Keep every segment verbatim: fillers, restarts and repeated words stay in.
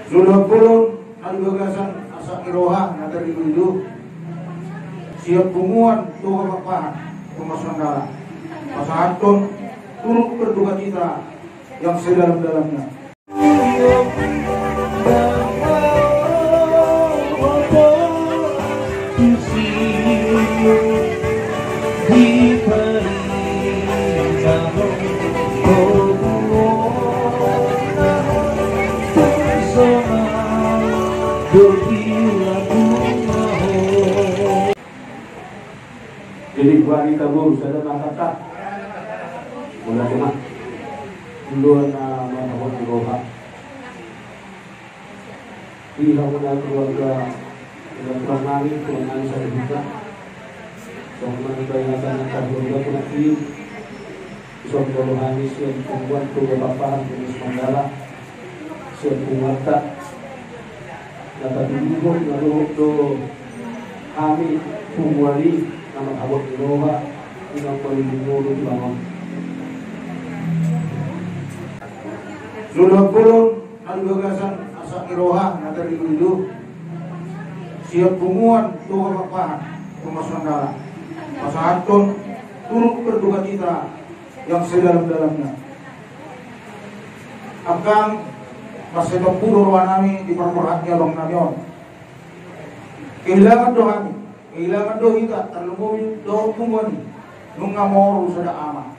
Sudah bolon na di bagasan asa ni roha na taridu-idu. Siap punguan Toga Pakpahan, Tunas Mandala. Pasahathon turut berduka cita yang sedalam-dalamnya. Jadi, buat kita, Bung, sudah makan tak? Mulai kena. Duluan, ah, mana buat di bawah. Di halaman keluarga, keluarga nami, keluarga nami saya juga. Sama dengan keluarga nami, keluarga pun nanti. Isong dolo hami sian punguan Toga Pakpahan, Tunas Mandala. Sian punguanta. Na taridu-idu, na dohot do hami punguan i, na manghabuat ni roha, inang paling dulu di bangun. Sudah bolon na di bagasan asa ni roha na taridu-idu. Siap punguan Toga Pakpahan, Tunas Mandala. Pasahathon turut berduka cita yang sedalam-dalamnya. Angkang, marsitompu do roha nami di parborhat ni abang nami on. Kehilangan do hami, kehilangan do hita, tarlumobi do punguan i. Nunga moru sada ama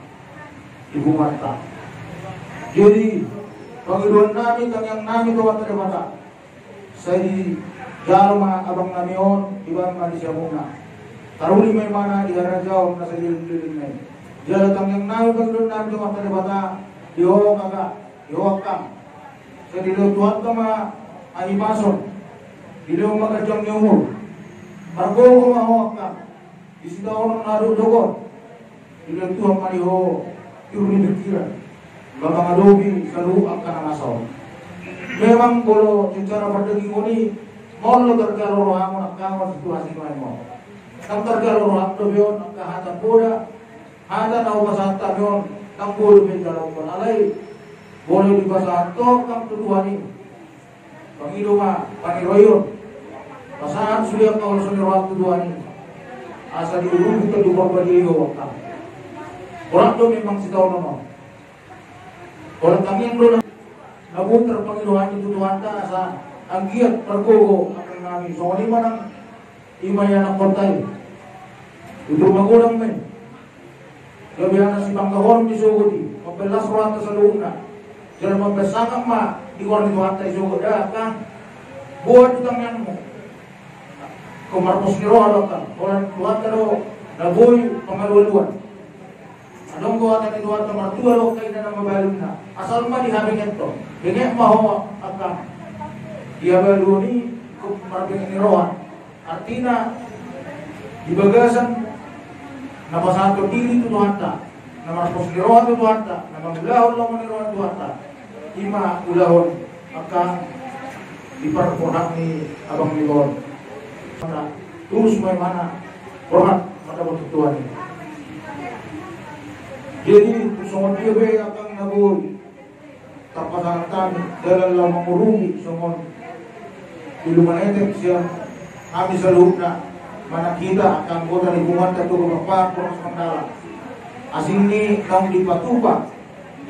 di punguanta. Jadi, pangidoan nami, tangiang nami tu Amanta Debata. Sai dijalo ma abang nami on, dibahen ma di siamunna. Taruli ma imana di harajaon na saleleng-lelengna i. Jala tangiang nami, pangidoan nami tu Amanta Debata, di ho angka, di ho angkang. Sai dilehon Tuhanta ma hahipason, dilehon ma ganjang ni umur. Margogo ma ho angkang. Di sitaonon na dohot on, dilehon Tuhan ma di ho tiur ni pikiran, laho mangadopi saluhut angka na masa on. Memang molo secara pardagingon i, molo tarjalo roham on angka, molo situasi nuaeng on, ndang tarjalo roham dope on angka hata poda, hata na hupasahat hami on, ndang boi dope jaloon on. Alai, molo dipasahat ho angkang tu Tuhan i, pangido ma paniraion. Pasahat sude angka holso ni roha tu Tuhan i, asa diurupi Tondi Porbadia i ho angkang. Borat do memang sitaonon on. Holan tangiang do na, na boi tarpangido hami tu Tuhanta asa anggiat margogo angkang nami. Songon i ma nang i ma ianakhonta i. Udur magodang ma i. Gabe anak sipanggahoron di sogot i, mambahen las rohanta saluhutna. Jala mambahen sangap ma di goar ni Tuhanta i sogot, da angkang. Boan do tangiangmu. Ingkon marpos ni roha do angkang. Holan Tuhanta do na boi pangalualuan. Adong do hata ni Tuhanta, martua do angka ina na mabalu ninna. Asal ma dihabengetton. Benget ma ho angkang. Di habaluon i ingkon marbenge ni roha. Artina, di bagasan na pasahathon diri tu Tuhanta, na marpos ni roha tu Tuhanta, na mangulahon lomo ni roha tu Tuhanta, i ma ulahon angkang di parborhat ni abang niba on. Tulus ma imana borhat mandapot tu Tuhan i. Jadi, songon dia be angkang na boi tarpasahat hami dalan laho mangurupi songon ilumanetek sian hami saluhutna, manang hita angka anggota ni punguanta Toga Pakpahan Tunas Mandala. Asing ni naung dipatupa,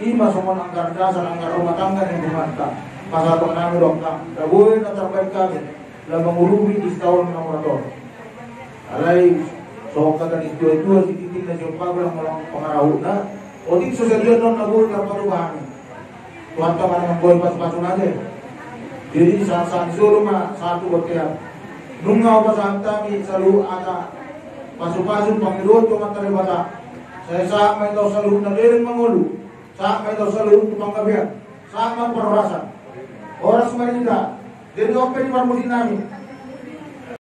i ma songon anggaran dasar, anggaran rumah tangga ni punguanta. Pasahaton nami do angkang, na boi na tarbahen hami laho mangurupi di sitaonon na murot on. Alai, songon hata ni situa-tua, sitintin na siompa golang-golang pangarahutna. Otik so sadia annon na boi tarpatupa hami. Tuhanta ma na manggohi pasu-pasu na ate. Jadi, sahat-sahat ni solu ma sahat tu bontean. Nunga hupasahat hami saluhut hata pasu-pasu pangidoan tu Amanta Debata. Sai sahat ma hita on saluhut na leleng mangolu. Sahat ma hita on saluhut tu panggabean. Sahat ma tu parhorasan. Horas ma di hita. Jadi, on pe di parmusik nami.